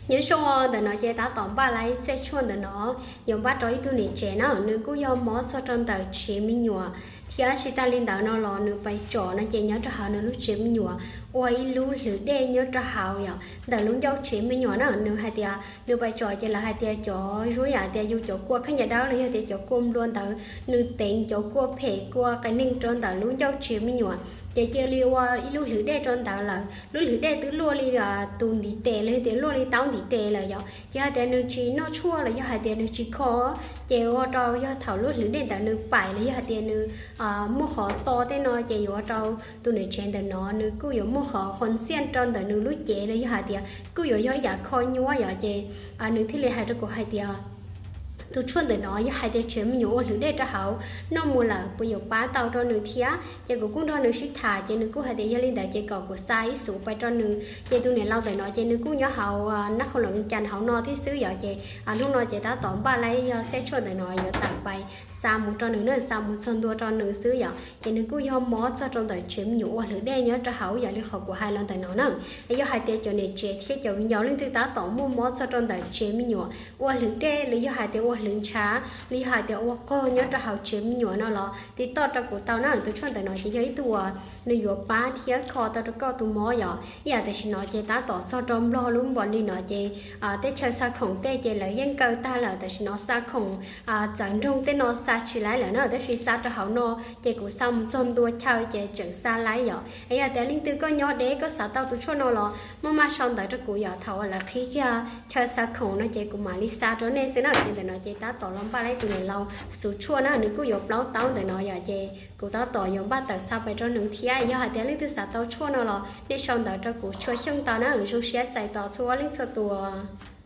Nyob zoo, ntawm no ces tab tom npaj lawm ib txhia tshuaj ntawm no, yuav npaj rau ib tug niam tsev na, nws kuj yog mob txog rau ntawm tsev me nyuam, thiab tsis tas li ntawd no los nws pais tsom no ces nyob rau hauv nws lub tsev me nyuam ua ib lub hlwv dej nyob rau hauv yom, ntawm lub ncauj tsev me nyuam na. Nws hais tias nws pais tsom ces lawv hais tias cov zuab yam tias yus cov kua khaub ncaws dawb los yog tias cov kua nplua ntawd, nws teev cov kua phem kua qias neeg rau ntawm lub ncauj tsev me nyuam, ces cia li ua ib lub hlwv dej rau ntawd lawm. Lub hlwv dej twb luaj li tus ntiv tes los yog tias luaj li taub ntiv tes lawm yom, ces hais tias nws tsis noj tshuaj los yog hais tias nws tsis kho, ces ua rau yog thaum lub hlwv dej ntawd nws paim los yog hais tias nws muaj qhov to tej no ces yuav ua rau tus niam tsev ntawm no nws kuj yuav muaj qhov qhov ntxiaj rau ntawm nws lub cev los yog hais tias kuj yuav yog ib yam kho nyuab yom. Ces nws thiaj li hais rau kuv hais tias tus tshuaj ntawm no yog hais tias tsev me nyuam ua hlwv dej rau hauv noj mus lawm puas yuav pab tau rau nws thiab. Ces kuv kuj nrog nws sib tham ces nws kuj hais tias yog li ntawd ces kom kuv xa ib xuv pais rau nws. Ces tus niam laus ntawm no ces nws kuj nyob hauv Nab Qhoos Los Vias Cas hauv no thiab xwb yom. Ces hnub no ces tab tom npaj lawm yog txhia tshuaj ntawm no yuav tawm pais xa mus rau nws na, xa mus txog ntua rau nws xwb yom. Ces nws kuj yog mob txog rau ntawm tsev me nyuam ua hlwv dej nyob rau hauv yom, li qhov kuv hais los ntawm no na. Yog hais tias cov niam tsev thiab cov viv ncaus leej twg tab tom muaj mob txog rau ntawm tsev me nyuam ua hlwv dej los yog hais tias ua hlwv ntshav los yog hais tias ua qog nyob rau hauv tsev me nyuam no los tiv toj rau kuv tau na. Tus tshuaj ntawm no ces yog ib tug uas nws yuav pab thiab kho tau rau koj tus mob yom. Ib yam tam sim no ces tab tom txog rau Nplog lub npos nis no ces teb chaws xa khoom tej ces lawv yeej kaw tag lawm. Tam sim no xa khoom txawv nroog tej no xa tsis laib lawm na, tab sis xa rau hauv no ces kuv xa mus txog ntua chaw ces tseem xa laib yom. Es yog tias leej twg koj nyob deb koj xav tau tus tshuaj no los muaj maj sau ntawv rau kuv yom, thaum uas lawv qhib kiag chaw xa khoom no ces kuv mam li xa rau nej xwb na. Ces ntawm no ces tab tom los npaj lawm tus niam laus xuv tshuaj na, nws kuj yuav plaub taub ntawm no yom, ces kuv tab tom yuav npaj tawm xa pais rau nws thiab. Yog hais tias leej twg xav tau tshuaj no los nej sau ntawv rau kuv tshua xyeej tau na. Zoo siab txais tos txhua leej txhua tus.